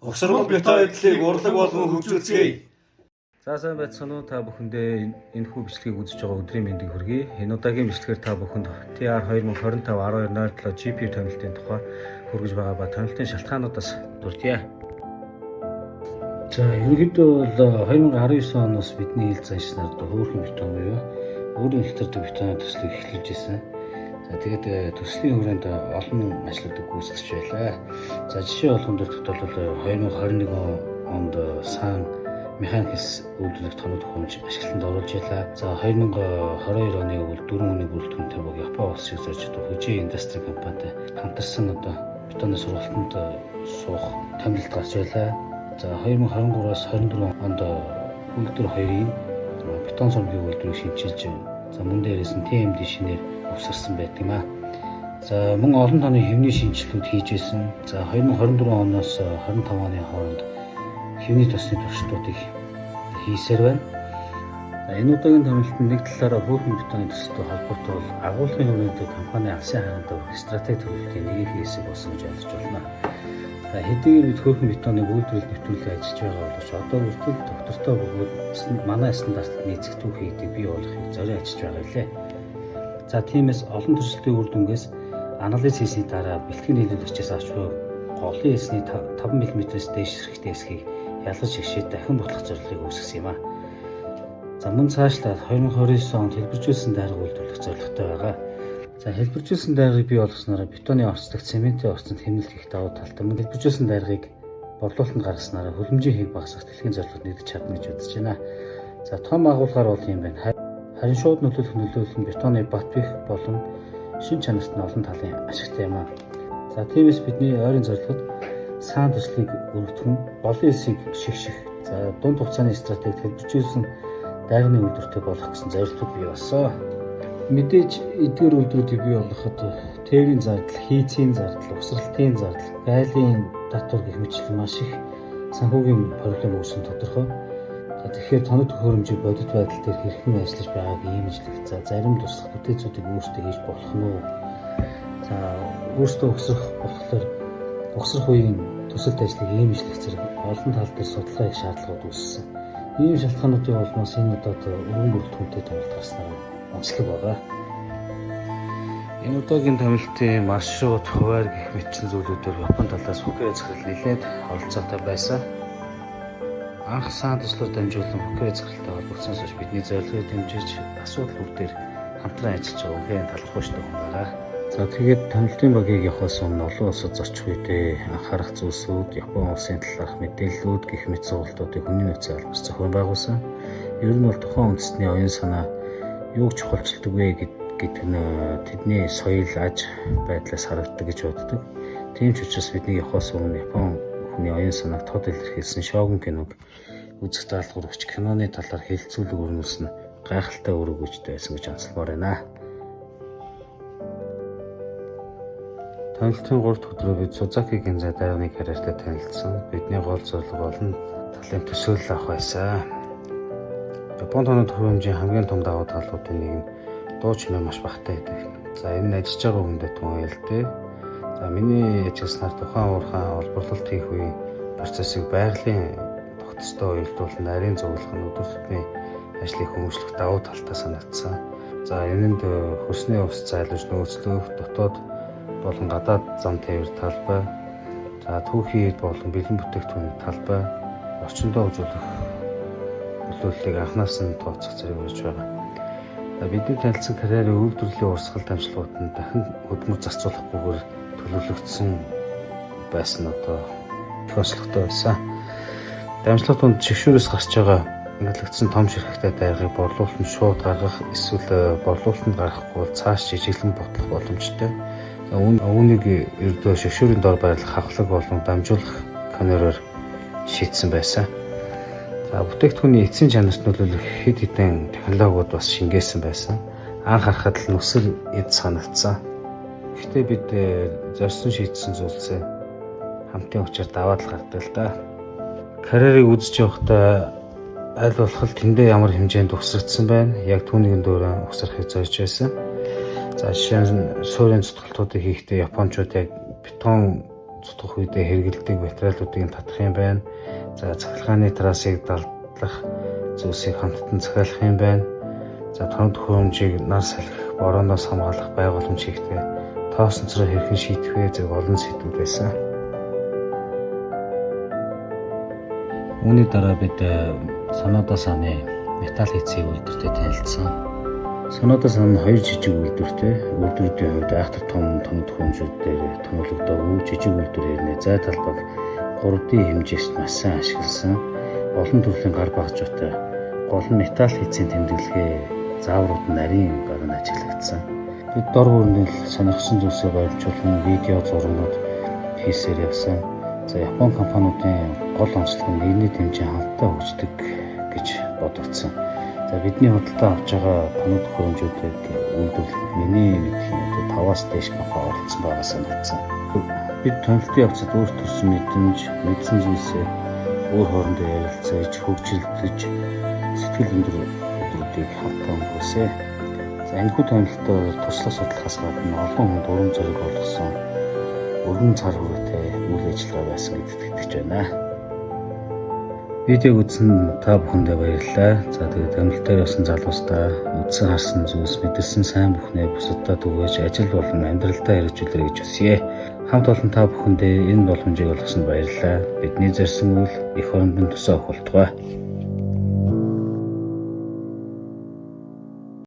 Угсаргуул бетон эдлийг урлаг болгон хөгжүүлцгээе. За, сайн байцгаана уу, та бүхэндээ энэхүү бичлэгийг үзэж байгаа өдрийн мэндийг хүргэе. Энэ удаагийн бичлэгээр та бүхэнд TR 2025 1207 GP томилтын тухай хүргэж байгаа ба томилтын шалтгаануудаас дурдъя. За, ерөнхийдөө бол 2019 оноос бидний хил заншнаар одоо хөөрхөн бетон буюу өөрийн хэлтэрдэг бетоны төслийг эхлүүлж ирсэн. За, тэгээд төслийн хүрээнд олон ажлуудыг гүйцэтгэж байлаа. За, жишээ болгон дээр бол 2021 онд сан механикс үйлдвэрлэх тоног төхөөрөмж ашиглалтанд оруулж байлаа. За, 2022 оны өвөл дөрвөн хүний бүрэлдэхүүнтэй баг Япон улсыг зорж одоо Хөжи индастри компанитай хамтарсан одоо бетоны сургалтанд суух томилолт гарч байлаа. За, 2023-аас 24 онд үйлдвэр хоёрын бетон цомгийн үйлдвэрийг шинчилж, за, мөн дээрээс нь TMD шинээр увсарсан байдаг юм аа. За, мөн олон тооны хэвний шинжилэлүүд хийж байсан. За, 2024 оноос 25 оны хооронд хэвний тосны туршилтуудыг хийсээр байна. За, энэ удаагийн томилолт нь нэг талаараа хөөрхөн бетоны төсөлтэй холбоотой бол агуулгын хүрээнд компани алсын харантай хүрэх стратеги төлөвлөлтийн нэгэн хэсэг болсон гэж ойлгож байна. За, хэдийгээр бид хөөрхөн бетоныг үйлдвэрлэл нэвтрүүлэн ажиллаж байгаа боловч одоо хүртэл доктортой бөгөөд манай стандартад нийцэх түүхий эдийг бий болгохыг зорин ажиллаж байгаа билээ. За, тиймээс олон төрөлтийн үр дүнгээс анализ хийсний дараа бэлтгэн нийлүүлэгчээс авч буй голын элсний 5 мм-ээс дээш хэрэгтэй эсхийг ялгаж шигшээд дахин бутлах зорилгыг үүсгэсэн юм а. За, мөн цаашлаад 2029 онд хэлбэржүүлсэн дайраг үйлдвэрлэх зорилготой байгаа. За, хэлбэржүүлсэн дайргийг бий болгосноор бетоны орцдог цементийн орцонд хэмнэлт хийх давуу талтай. Мөн хэлбэржүүлсэн дайргийг борлуулалтанд гаргаснараа хөлбөмбөжийн хэв багасгах дэлхийн зорилгод нэгдэж чадна гэж үзэж байна. За, том агуулгаар бол юм байна. Харин шууд нөлөөлөх нөлөөлөл нь бетоны бат бэх болон шин чанарт нь олон талын ашигтай юм аа. За, тиймээс бидний ойрын зорилгод саан төслийг өргөтгөн голын элсийг шигших. За, дунд хугацааны стратегид хэлбэржүүлсэн дайрны үйлдвэртэй болох гэсэн зорилтууд бий болсон. Мэдээж эдгээр үйлдвэрүүдийг бий болгоход тээврийн зардал, хийцийн зардал, угсралтын зардал, гайлын татвар гэх мэтчлэн маш их санхүүгийн проблем үүсэн тодорхой. За, тэгэхээр тоног төхөөрөмжийг бодит байдал дээр хэрхэн ажиллаж байгааг имижлэх, за, зарим туслах бүтээцүүдийг өөрсдөө хийж болох нь уу? За, өөрсдөө угсрах болохоор угсрах үеийн төсөлт ажлыг имижлэх зэрэг олон тал дээр судалгаа хийх шаардлагууд үүссэн. Ийм шалтгаануудын улмаас энэ удаад өргөн бүрэлдэхүүнтэй томилт гарснаар онцлог байгаа. Энэ удаагийн томилтын маршрут, хуваар гэх мэтчилэн зүйлүүдээр Япон талаас Фукуя захирал нэлээд оролцоотой байсан. Анх саан төслөөр дамжуулан Фукуя захиралтай холбогдсоноос хойш бидний зорилгыг дэмжиж асуудал бүр дээр хамтран ажиллаж байгаа үнэхээр талархууштай хүн байгаа. За, тэгээд томилтын багийг явахаас өмнө олон улсад зорчих үедээ анхаарах зүйлсүүд, Япон улсын талаарх мэдээллүүд гэх мэт сургалтуудыг хүний нөөцийн албаас зохион байгуулсан. Ер нь бол тухайн үндэстний оюун санаа юуг чухалчилдаг вэ гэдэг нь тэдний соёл, аж байдлаас харагддаг гэж боддог. Тийм ч учраас бидний явахаас өмнө Япон хүний оюун санааг тод илэрхийлсэн Шогун киног үзэх даалгавар өгч киноны талаар хэлэлцүүлэг өрнүүлсэн нь гайхалтай үр өгөөжтэй байсан гэж онцлмоор байна. Томилтын 3 дахь өдрөө бид Сузаки Гинза дайрны карьертай танилцсан. Бидний гол зорилго олон талын төсөөлөл авах байсан. Япон тоног төхөөрөмжийн хамгийн том давуу талуудын нэг нь дуу чимээ маш багатай байдаг. За, энэ нь ажиллаж байгаа хүндээ тун аюултай. За, миний ажилласнаар тухайн уурхай олборлолт хийх үеийн процессыг байгалийн тогтцтой уялдуулан нарийн зуглах нь өдөр тутмын ажлыг хүмүүжлэх давуу талтай санагдсан. За, энэнд хөрсний ус зайлуулж нөөцлөх, дотоод болон гадаад зам тээвэр талбай, за, түүхий эд болон бэлэн бүтээгдэхүүний талбай, орчиндөө үзүүлэх нөлөөллийг анханаас нь тооцох зэрэг урьж байгаа. Бидний танилцсан карьерийн үйлдвэрлэлийн урсгал дамжлагууд нь дахин хөдөлмөр зарцуулахгүйгээр төлөвлөгдсөн байсан нь одоо их онцлогтой байсан. Дамжлага тунд шигшүүрээс гарч байгаа ингэлэгдсэн том ширхэгтэй дайргыг борлуулалтанд шууд гаргах эсвэл борлуулалтанд гаргахгүй бол цааш жижиглэн бутлах боломжтой. Үүнийг ердөө шигшүүрийн дор байрлах хавхлаг болон дамжуулах конероор шийдсэн байсан. За, бүтээгдэхүүний эцсийн чанарт нөлөөлөх хэд хэдэн технологиуд бас шингээсэн байсан. Анх харахад л нүсэр эд санагдсан. Гэхдээ бид зорьсон шийдсэн зүйлсээ хамтын хүчээр даваад л гардаг л да. Карьерийг үзэж явахдаа аль болох л тэндээ ямар хэмжээнд угсрагдсан байна. Яг түүнийг дөөрэн угсрахыг зорж байсан. За, жишээ нь суурийн цутгалтуудыг хийхдээ японочууд яг бетон Зутгах үедээ хэрэглэдэг материалуудыг нь татах юм байна. За, цахилгааны трассыг далдлах зүйлсийг хамттан захиалах юм байна. За, тоног төхөөрөмжийг нар салхи, борооноос хамгаалах байгууламж хийхдээ тоосонцроо хэрхэн шийдэх вэ зэрэг олон сэдвүүд байсан. Үүний дараа бид Сонода саны металл хийцийн үйлдвэртэй танилцсан. Сонода сан нь хоёр жижиг үйлдвэртэй. Үйлдвэрүүдийн хувьд айхтар том тоног төхөөрөмжүүд дээр томилогдоогүй жижиг үйлдвэр хэрнээ зай талбайг 3D хэмжээст маш сайн ашигласан. Олон төрлийн гар багажуутай, гол нь металл хийцийн тэмдэглэгээ зааврууд нь нарийн бага нь ажиглагдсан. Бид дор бүрний сонирхсан зүйлсээ баримтжуулан видео зургнууд хийсээр явсан. За, Япон компаниудын гол онцлог нь нэрний хэмжээ хамтдаа хөгждөг гэж бодогдсон. За, бидний худалдаа авч байгаа тоног төхөөрөмжүүдийг үйлдвэрлэхэд миний мэдхийн одоо 5-аас дээш компани оролцсон байгаа санагдсан. Бид томилтын явцад өөр төрсэн мэдрэмж, мэдсэн зүйлсээ өөр хоорондоо ярилцаж, хөгжилдөж, сэтгэл өндөр өдрүүдийг хамтдаа өнгөрөөсэй. За, энэхүү томилтоо туршлага судлахаас гадна олон хүнд урам зориг олгосон өргөн цар хүрээтэй үйл ажиллагаа байсан гэдэгт итгэж байна. Видеог үзсэн та бүхэндээ баярлалаа. За, тэгээд томилтоор явсан залуустаа үзсэн харсан зүйлс, мэдэрсэн сайн бүхнээ бусаддаа түгээж, ажил болон амьдралдаа хэрэгжүүлээрэй гэж хүсье. Хамт олон та бүхэндээ энэ боломжийг олгосонд баярлалаа. Бидний зорьсон үйл эх оронд нь тусаа өгөх болтугай.